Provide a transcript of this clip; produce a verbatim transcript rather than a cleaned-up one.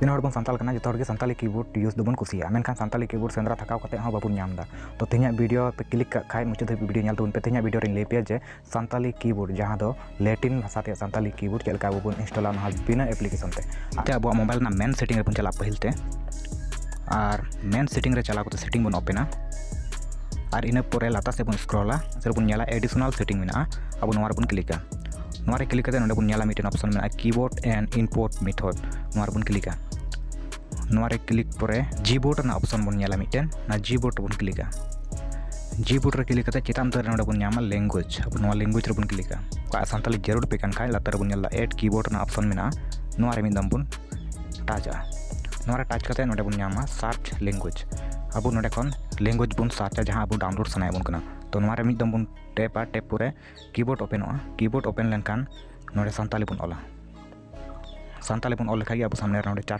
ᱛᱤᱱᱟᱹᱜ ᱦᱚᱲ ᱵᱚᱱ ᱥᱟᱱᱛᱟᱲ ᱠᱟᱱᱟ, ᱡᱚᱛᱚ ᱦᱚᱲ ᱜᱮ ᱥᱟᱱᱛᱟᱞᱤ ᱠᱤᱵᱳᱨᱰ ᱤᱭᱩᱡᱽ ᱫᱚᱵᱚᱱ ᱠᱩᱥᱤᱭᱟᱜᱼᱟ, ᱢᱮᱱᱠᱷᱟᱱ ᱥᱟᱱᱛᱟᱞᱤ ᱠᱤᱵᱳᱨᱰ ᱥᱮᱸᱫᱽᱨᱟ ᱛᱷᱟᱠᱟᱣ ᱠᱟᱛᱮ ᱦᱚᱸ ᱵᱟᱵᱚᱱ ᱧᱟᱢ ᱮᱫᱟ᱾ ᱛᱚ ᱛᱮᱦᱮᱧᱟᱜ ᱵᱷᱤᱰᱤᱭᱳ ᱯᱮ ᱠᱞᱤᱠ ᱠᱟᱜ ᱠᱷᱟᱡ ᱢᱩᱪᱟᱹᱫ ᱫᱷᱟᱹᱵᱤᱡ ᱵᱷᱤᱰᱤᱭᱳ ᱧᱮᱞ ᱛᱟᱵᱚᱱ ᱯᱮ᱾ ᱛᱮᱦᱮᱧᱟᱜ ᱵᱷᱤᱰᱤᱭᱳ ᱨᱤᱧ ᱞᱟᱹᱭ ᱯᱮᱭᱟ ᱡᱮ ᱥᱟᱱᱛᱟᱞᱤ ᱠᱤᱵᱳᱨᱰ, ᱡᱟᱦᱟᱸ ᱫᱚ ᱞᱮᱴᱤᱱ ᱵᱷᱟᱥᱟ ᱛᱮᱭᱟᱜ ᱥᱟᱱᱛᱟᱞᱤ ᱠᱤᱵᱳᱨᱰ, ᱪᱮᱫ ᱞᱮᱠᱟ ᱟᱵᱚ ᱵᱚᱱ ᱤᱱᱥᱴᱚᱞᱟ ᱱᱚᱣᱟ ᱵᱤᱱᱟᱹ ᱮᱯᱞᱤᱠᱮᱥᱚᱱ ᱛᱮ᱾ ᱛᱮ ᱟᱵᱚᱣᱟᱜ ᱢᱳᱵᱟᱭᱤᱞ ᱨᱮᱱᱟᱜ ᱢᱮᱱ ᱥᱮᱴᱤᱝ ᱨᱮᱵᱚᱱ ᱪᱟᱞᱟᱜᱼᱟ ᱯᱟᱹᱦᱤᱞ ᱛᱮ, ᱟᱨ ᱢᱮᱱ ᱥᱮᱴᱤᱝ ᱨᱮ ᱪᱟᱞᱟᱣ ᱠᱟᱛᱮ ᱥᱮᱴᱤᱝ ᱵᱚᱱ ᱳᱯᱮᱱᱟ᱾ ᱟᱨ ᱤᱱᱟᱹ ᱯᱚᱨᱮ ᱞᱟᱛᱟᱨ ᱥᱮᱫ ᱵᱚᱱ ᱥᱠᱨᱚᱞᱟ, ᱥᱮ ᱵᱚᱱ ᱧᱮᱞᱟ additional setting ᱢᱮᱱᱟᱜᱼᱟ, ᱟᱵᱚ ᱱᱚᱣᱟ ᱨᱮᱵᱚᱱ ᱠᱞᱤᱠᱟ᱾ ᱱᱚᱣᱟ ᱨᱮ ᱠᱞᱤᱠ ᱠᱟᱛᱮ ᱱᱚᱰᱮ ᱵᱚᱱ ᱧᱮᱞᱟ ᱢᱤᱫᱴᱮᱱ ᱚᱯᱥᱚᱱ ᱢᱮᱱᱟᱜᱼᱟ, keyboard and input method, ᱱᱚᱣᱟ ᱨᱮᱵᱚᱱ ᱠᱞᱤᱠᱟ᱾ ᱱᱚᱣᱟ ᱨᱮ ᱠᱞᱤᱠ ᱯᱚᱨᱮ Gboard ᱨᱮᱱᱟᱜ ᱚᱯᱥᱚᱱ ᱵᱚᱱ ᱧᱮᱞᱟ ᱢᱤᱫᱴᱮᱱ, ᱚᱱᱟ Gboard ᱨᱮᱵᱚᱱ ᱠᱞᱤᱠᱟ᱾ Gboard ᱨᱮ ᱠᱞᱤᱠ ᱠᱟᱛᱮ ᱪᱮᱛᱟᱱ ᱩᱛᱟᱹᱨ ᱨᱮ ᱱᱚᱰᱮ ᱵᱚᱱ ᱧᱟᱢᱟ language, ᱟᱵᱚ ᱱᱚᱣᱟ language ᱨᱮᱵᱚᱱ ᱠᱞᱤᱠᱟ᱾ ᱚᱠᱟ ᱥᱟᱱᱛᱟᱞᱤ ᱡᱟᱹᱨᱩᱲ ᱯᱮ ᱠᱟᱱ ᱠᱷᱟᱡ ᱞᱟᱛᱟᱨ ᱨᱮᱵᱚᱱ ᱧᱮᱞ ᱮᱫᱟ add keyboard ᱨᱮᱱᱟᱜ ᱚᱯᱥᱚᱱ ᱢᱮᱱᱟᱜᱼᱟ, ᱱᱚᱣᱟ ᱨᱮ ᱢᱤᱫ ᱫᱚᱢ ᱵᱚᱱ ᱴᱟᱪᱟ᱾ ᱱᱚᱣᱟ ᱨᱮ ᱴᱟᱪ ᱠᱟᱛᱮ ᱱᱚᱰᱮ ᱵᱚᱱ ᱧᱟᱢᱟ search language, ᱟᱵᱚ ᱱᱚᱰᱮ ᱠᱷᱚᱱ language ᱵᱚᱱ ᱥᱟᱨᱪᱟ ᱡᱟᱦᱟᱸ ᱟᱵᱚ ᱰᱟᱣᱩᱱᱞᱳᱰ ᱥᱟᱱᱟᱭᱮᱫ ᱵᱚᱱ ᱠᱟᱱᱟ᱾ ᱛᱚ ᱱᱚᱣᱟ ᱨᱮ ᱢᱤᱫ ᱫᱚᱢ ᱵᱚᱱ ᱴᱮᱯᱟ, ᱴᱮᱯ ᱯᱚᱨᱮ keyboard ᱳᱯᱮᱱᱚᱜᱼᱟ᱾ Keyboard ᱳᱯᱮᱱ ᱞᱮᱱᱠᱷᱟᱱ ᱱᱚᱰᱮ ᱥᱟᱱᱛᱟᱞᱤ ᱵᱚᱱ ᱚᱞᱟ᱾ ᱥᱟᱱᱛᱟᱞᱤ ᱵᱚᱱ ᱚᱞ ᱞᱮᱠᱷᱟᱡ ᱜᱮ ᱟᱵᱚ ᱥᱟᱢᱱᱮ ᱨᱮ ᱱᱚᱰᱮ ᱪᱟᱨ